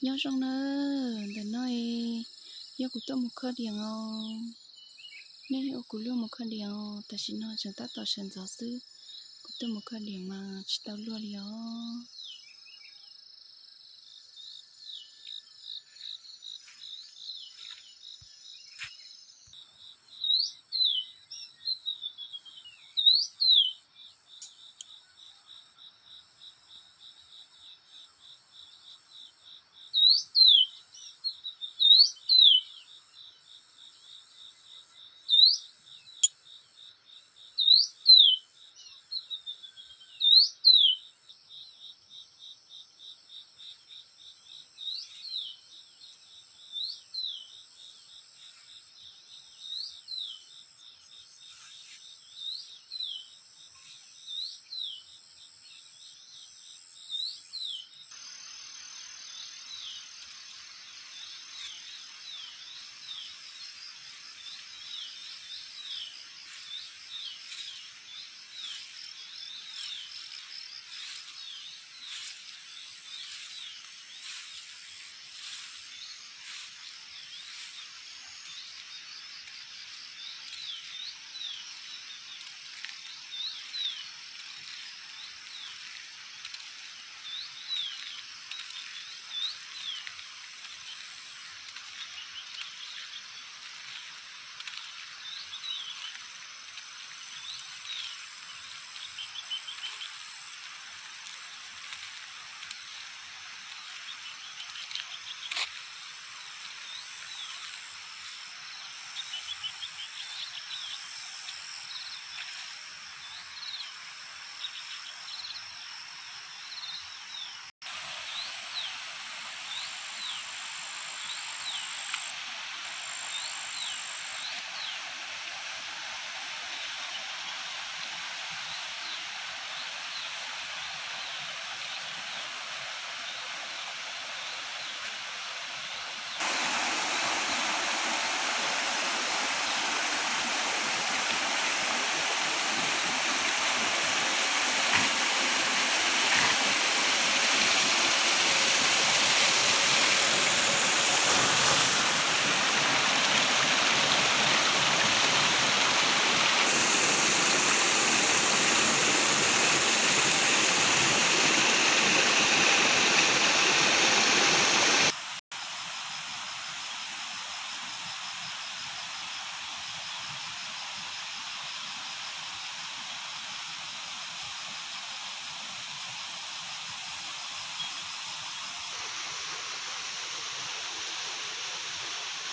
Nyob zoo nawb, ntawm no yog kuv tuaj mus kho diam os. Nej ua kuv luag mus kho diam os, tam sim no tseem tab tom sawv ntxov xwb. Kuv tuaj mus kho diam mas tsis tau luag li os.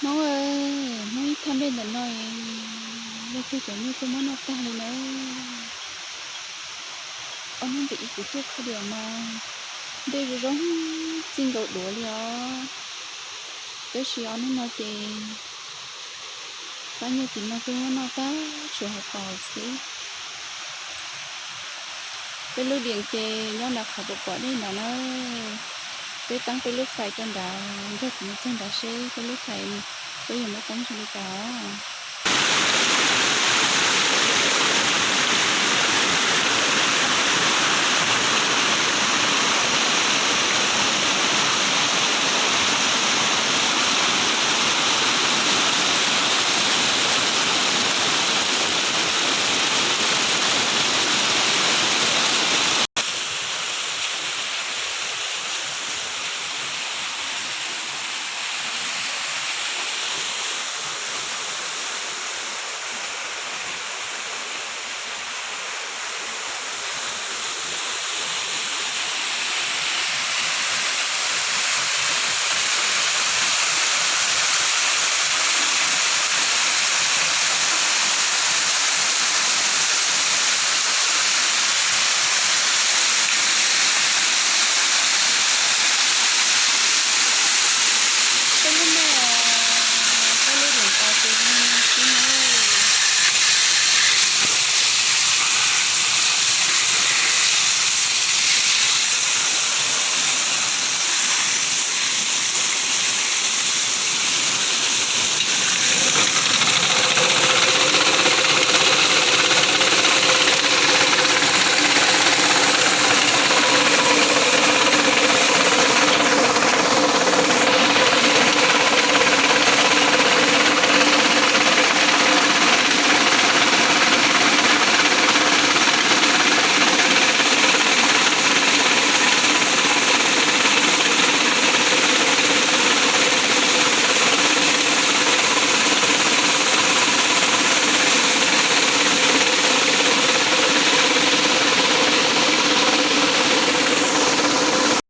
Hmoob, Hmoob ib thaj npej ntawm no, leej twg cov nyuj tuaj muab noj tag li nawb. Ob hnub ntawm ib kuv tuaj kho diam mas npej zoo zoo txij nkaus duav li os. Tab sis ob hnub no ces pab nyuj tim no tuaj muab noj tag tshuav hauv paus xwb. Peb lub diam ces nyob nram qhov pom pom dej ntawd na. Peb teeb peb lub fais rau nrad, nrog kuv mus txog nrad seb peb lub fais peb yuav muab teeb zoo li cas os.